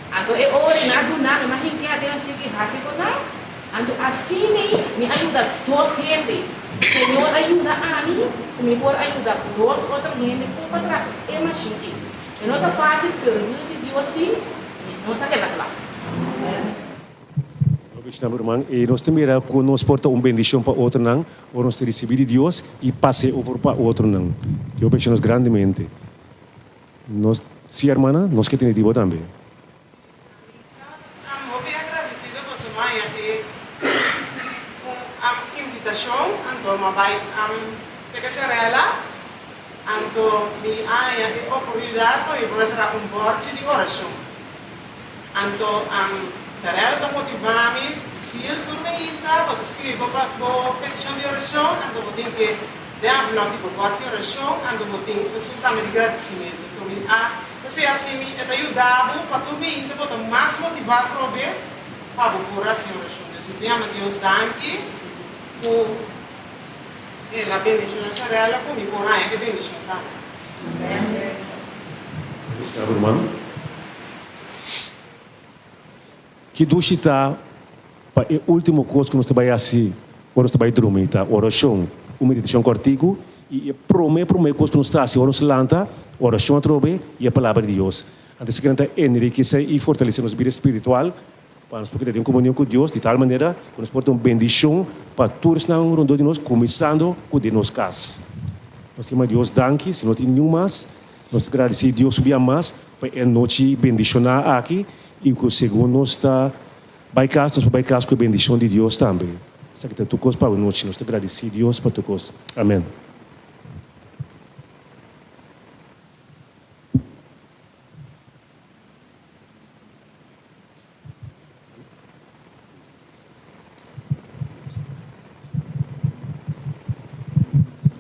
Anto e ora i nan a duna mi, mi a hinka aden a sigui hasi ku nan. Anto asina mi a yuda dos hende. Señor a yuda ami ku mi por a yuda dos otro hende kon pa traha e mashin ei. E no ta fásil, pero yuda di Dios sí, nos a keda kla. Nos ruman, i nos ta mira ku nos por ta un bendishon pa otronan ora nos ta risibí di Dios i pas'é over pa otronan. Dios bendishon nos grandemente. Nos, sí, hermana, nos ke tene di bo tambe. Mi ta hopi agradecido pa su maya e un am invitacion anto mi a bay am seca Sharella anto mi a haya e oportunidad pa mi por a traha un borchi di oracion anto am Sharella ta motiva mi Lucille tur meinta bo ta scribi bo bo peticion di oracion anto bo tin ke den envelop di bo borchi oracion anto bo tin esun tambe di gradicimento anto mi a P'esei así mi e ta yuda bo pa tur meinta bo ta mas motivá atrobe pa bo por hasi orashon. Dios mi ta yama Dios danki ku el a bendishoná Sharella ku mi por haña e bendishon tambe. Felisitá bo ruman. Ki dushi ta pa e último kos ku nos ta bai hasi ora nos ta bai drumi ta orashon, un meditashon kòrtiku, i e promé promé kos ku nos ta hasi ora nos lanta, orashon atrobe i e Palabra di Dios. Anto esaki nan ta enrikesé i fortalesé nos bida spiritual pa nos por keda den komunion ku Dios di tal manera ku nos por ta un bendishon pa tur esnan rondó di nos, kuminsando ku den nos kas. Nos ta yama Dios danki, si no tin niun mas, nos ta gradisí Dios un bia mas pa e anochi bendishoná aki. I ku segun nos ta bai kas, nos por bai kas ku e bendishon di Dios tambe. Esaki ta tur kos pa awenochi. Nos ta gradisí Dios pa tur kos. Amen.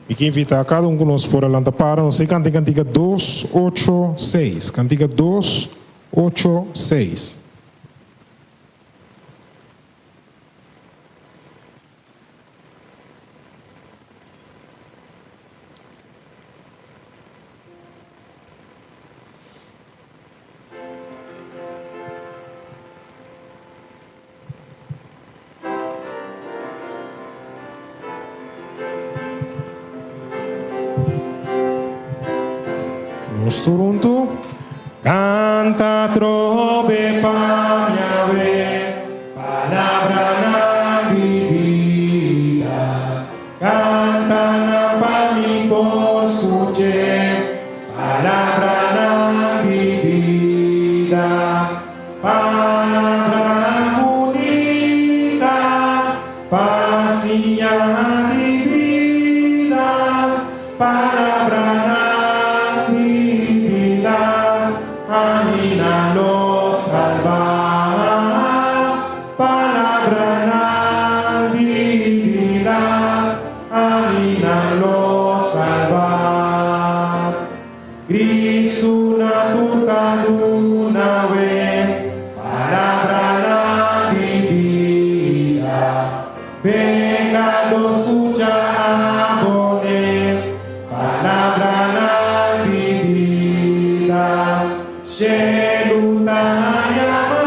Mi ke invitá kada un ku nos por a lanta para nos e kanta e kantika dos, ocho, seis. Kantika dos, ocho, seis. Nos tur huntu kanta trobe pa mi awe, palabranan di bida. Kanta nan pa mi por skuch'é, palabranan di bida. Palabra bunita pa siña di bida, palabranan di bida, ami nan lo salba. Palabranan di bida, ami nan lo salba. Cristo na tur ta duna we palabranan di bida. Pecado scucha abone palabranan di bida. Shelu ta yama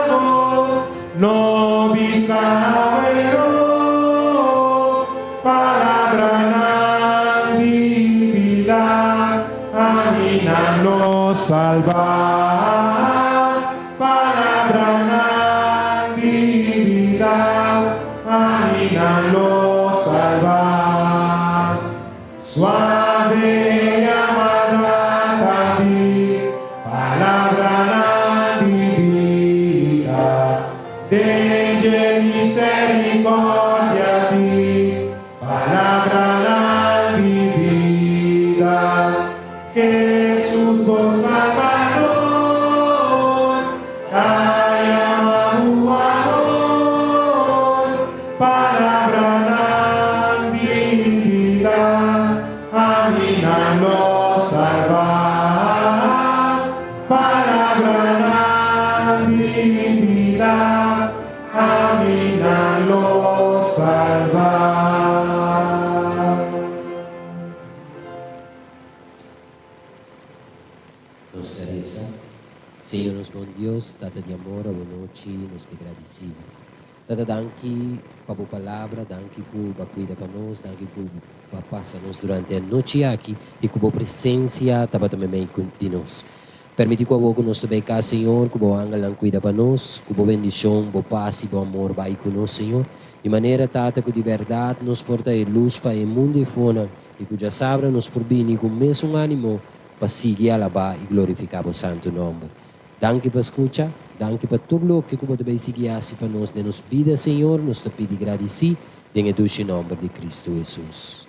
bo, no bisa awero. Palabranan di bida, ami nan lo salba. Palabranan di bida, ami nan lo salba. Suave yamada ta di palabranan di bida, den dje misericordia di palabranan di bida. Jesus bo Salbador ta yama bo awor, palabranan di bida, ami nan lo salba. Palabranan di bida, ami nan lo salba. Nos ta resa. Señor nos bon Dios, Tata di amor, awe nochi nos ke gradisi bo. Tata danki pa bo palabra, danki ku bo a kuida pa nos, danki ku bo a pasa nos durante e anochi aki i ku bo presensia tabata meimei di nos. Permiti ku awor ku nos ta bai kas, Señor, ku bo angelnan kuida pa nos, ku bo bendishon, bo pas i bo amor bai ku nos, Señor. Di manera, Tata, ku di bèrdat nos por ta e lus pa e mundu i fonan, i ku djasabra nos por bini ku mesun ánimo pa sigui alabá i glorifiká bo santu nòmber. Danki pa skucha, danki pa tur loke ku bo ta bai sigui hasi pa nos den nos bida, Señor. Nos ta pidi gradisí den e dushi nòmber di Kristu Hesus.